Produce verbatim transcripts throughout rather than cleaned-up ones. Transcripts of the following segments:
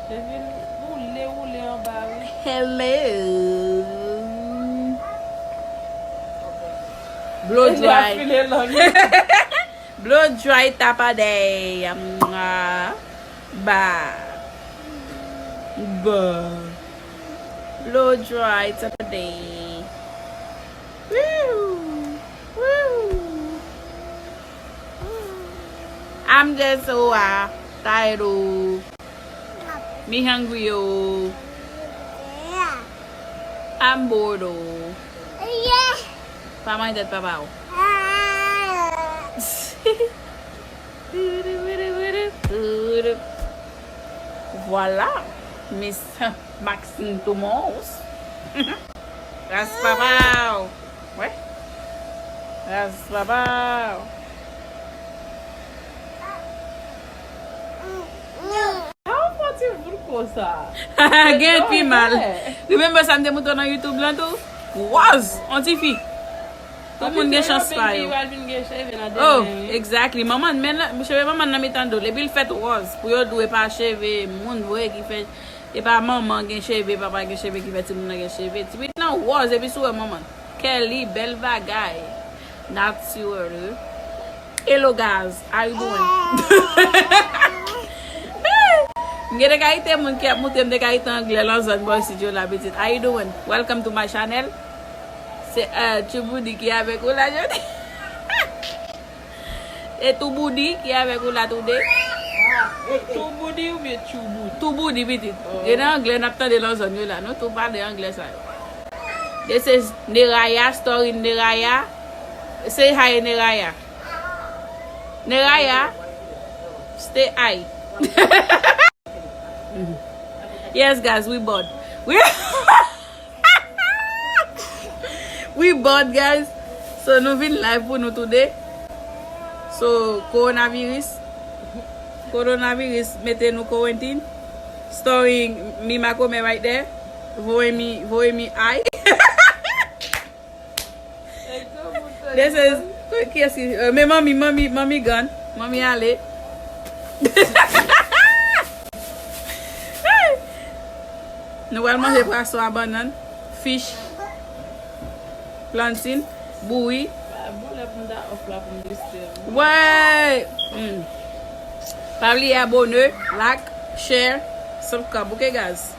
Epi l woule, woule anba, wi. Hello. Blow dry. Blow dry Tapa Day. Mwah. Ba. Ba. Blow dry Tapa Day. Woo. Woo. I'm just so uh, tired. Oh. Mi hungry yo. I'm bored o. Pa manje tèt papa o. Vwala, Miss Maxine Thomas. Ras papa. Wè. Ras papa. How fòti vout konsa? Gen pi mal. Remember sa m te montre nan YouTube lan tou? Wòz, on ti fi. Tout moun gen chans pa yo. Oh, exactly. Manman, men cheve manman nan mitan do l. Epi l fèt wòz. Pou yo dwe pa cheve moun vre ki fè E pa manman gen cheve, papa gen cheve ki fè timoun nan gen cheve. Ti pitit lan wòz epi sou wè manman. Kelly, bèl bagay. Naturel. Hello guys, how you doing? M gen de kalite moun ki ap moute m de kalite anglè lan zòn bò isit yo la pitit. How you doing? Welcome to my channel. Se uh, Chuboudi ki avèk ou la jodi. E Touboudi ki avèk ou la toude? Touboudi oubyen Tchouboudi? Touboudi pitit. Gen nan anglè n ap tande lan zòn yo la. Nou tou pale anglè sa yo. This is Neraya, story Neraya. Say hi Neraya. Neraya, stay high. Yes guys, we bored. We We bored guys. So nou vin live pou nou today. So coronavirus. Coronavirus mete nou quarantine. Story mi makome right there. Voye mi, voye mi ay. This is kiyès ki uh, men manmi, manmi, manmi gone. Manmi ale. Nou pral manje pwason a bannann, fish, plantain, bouri. Wè! Mm. Pa bliye abone, like, share, subscribe, ok guys?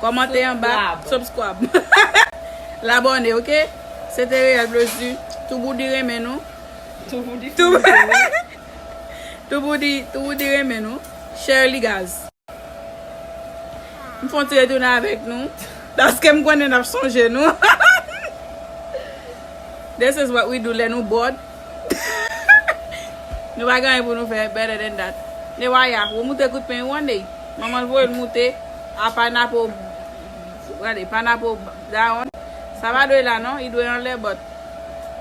Kòmante anba, subscribe. Labone, ok? Se te Real Bleu Sud. Touboudi renmen nou. Touboudi, Touboudi, Touboudi renmen nou. Share li guys. M fè yon ti retounen avèk nou. Paske m konnen n ap sonje nou. This is what we do lè nou bored. Nou pa gen anyen pou nou fè better than that. Newaya, ou moute kout pen ou ane. Manman l voye l moute. A panapo, gade, panapo dawon. Sa pa dwe la non, li dwe anlè but.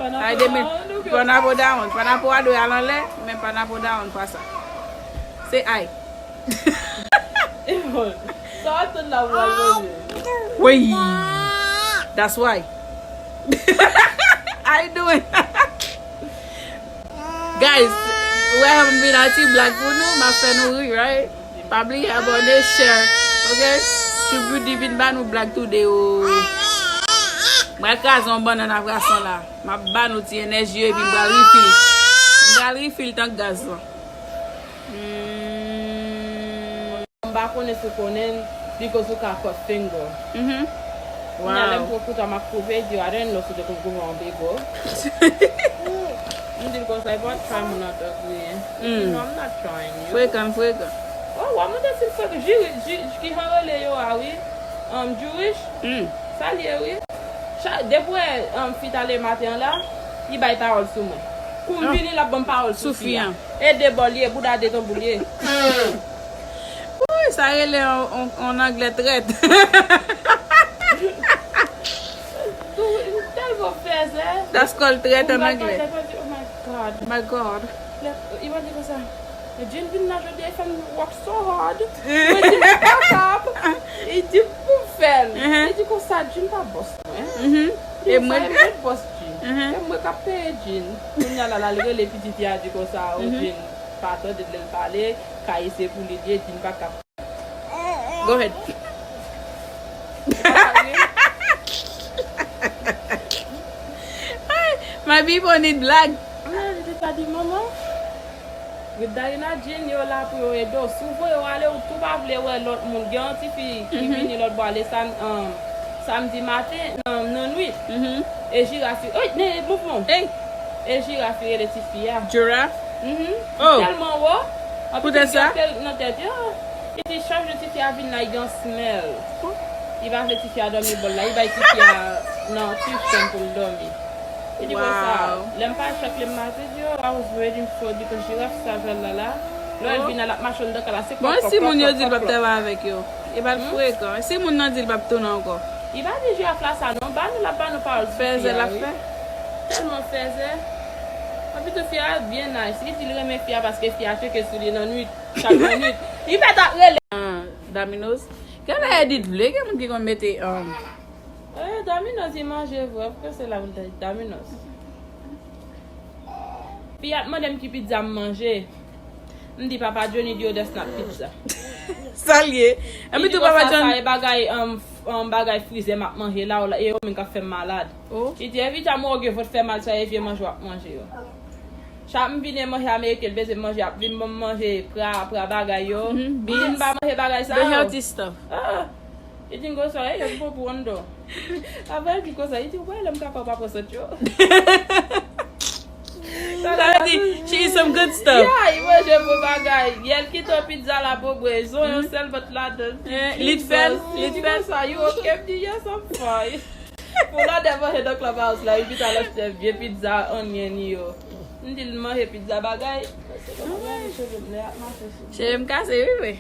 Panapo dawon, panapo a dwe al anlè, men panapo dawon pa sa. Se ay. Sa w ap tann la pou al manje. Wey. That's why. How you doing? Guys, wè m vin a ti blag pou nou, m ap fè nou ri, right? Pa bliye abone, share, ok? Chuboudi vin ba nou blag today o. M pral kraze yon bannann a pwason la. M ap ba nou ti enèji yo epi m pral refill. M pral refill tank gaz lan. M pa konnen si w konnen li koz ou ka cut finger. Kounya lè m pran kouto a m ap koupe, li di I didn't know si w te konn koupe yon bego. M di l konsa, e pa try m nan dog wi. Li di no, I'm not trying you. Frekan, frekan. Oh, w a mande si l frekan. Jiri, ji, ki jan rele yo a wi. Um, Jewish. Sa l ye wi. Depi w wè fi t ale maten an la, li bay pawòl sou mwen. Kou m vini, l ap ban m pawòl sou fi a. E de bò l ye, bouda de tanbou l ye. Woy, sa rele an anglè trèt. Tèlman fèzè. That's called trèt an anglè. Oh my God. My God. Li pa di konsa. Jean vin la jodi a, li fè m work so hard. Mwen di m pa kab. Li di pou m fè l. Li di konsa, Jean pa bòs mwen. E mwen bòs Jean. E mwen k ap peye Jean. Kounya la, l al rele pitit li a di konsa, o Jean pa tande l lè l pale, kay se pou li l ye, Jean pa kab. Go ahead. My people need black. Mwen te ta di manman. Darina Jean yo la pou yo ede w. Si w voye w ale, ou tou pa vle wè lòt moun. Gen yon ti fi ki vini lòt bò ale sam, um, samdi maten nan, nan nwit. E jiraf li, ey, ne mouvman. Ey. E jiraf li rele ti fi a. Giraffe? Mhm. Oh. Tèlman wo. Anpi poutèt sa? Nan tèt yo. Li di chak jou ti fi a vin la, li gen smell. Li pa vle ti fi a dòmi bò l la. Li bay ti fi a nan ti chanm pou l dòmi. Li di konsa, lè m pa chak lè m mache, di yo, I was waiting for, di ke jiraf sa jwèl la la. Lè l vin la, l ap mache anndan kay la, se bon, si moun yo di l p ap travay avèk yo. E pa l frekan. Si moun nan di l p ap tounen ankò. Li pa di jiraf la sa non, ba nou, l ap ba nou pawòl sou fi a, wi. Fèzè l ap fè. Tèlman fèzè. Anpi tou fi a byen nice. Li di l renmen fi a paske fi a tcheke sou li nan nwit. Chak minit. Li pèt ap rele. Ah, Domino's. Kèlè Edith vle? Gen moun ki konn mete, um, eh, Domino's, li manje vre. Poukisa se la pou l ta di Domino's? Fi a t mande m ki pizza m manje. M di Papa Johnny di yo de snap pizza. Sa l ye? Epi tou Papa Johnny. Sa e bagay, um, f-, um, bagay frize m ap manje la, e yo menm k ap fè m malad. Oh. Li di, evita mwen ou gen vant fè mal, sa e vye manje w ap manje yo. Chak m vin manje ameriken, l bezwen manje, ap vin ban m manje pra, pra bagay yo. Mhm. Beans. M pa manje bagay sa yo. The healthy stuff. Ah. Li di m konsa, e, yo pran pou anndan. Apre, li di konsa, li di, wè, lè m ka fè w pa pran sant yo. Sa vle di, she eat some good stuff. Yeah, li manje bon bagay. Yè l kite pizza la bon bwe. Zonyon sèl vant ladan. Eh, li t fè l, li t fè l. Li di konsa, you okay? M di, yes, I'm fine. Pou lòt de manje nan Clubhouse la, li pita l achte vye pizza, onion yo. M di l manje pizza bagay. Se pa bagay, cheve m lè ap mache sou. Cheve m kase, wi, wi.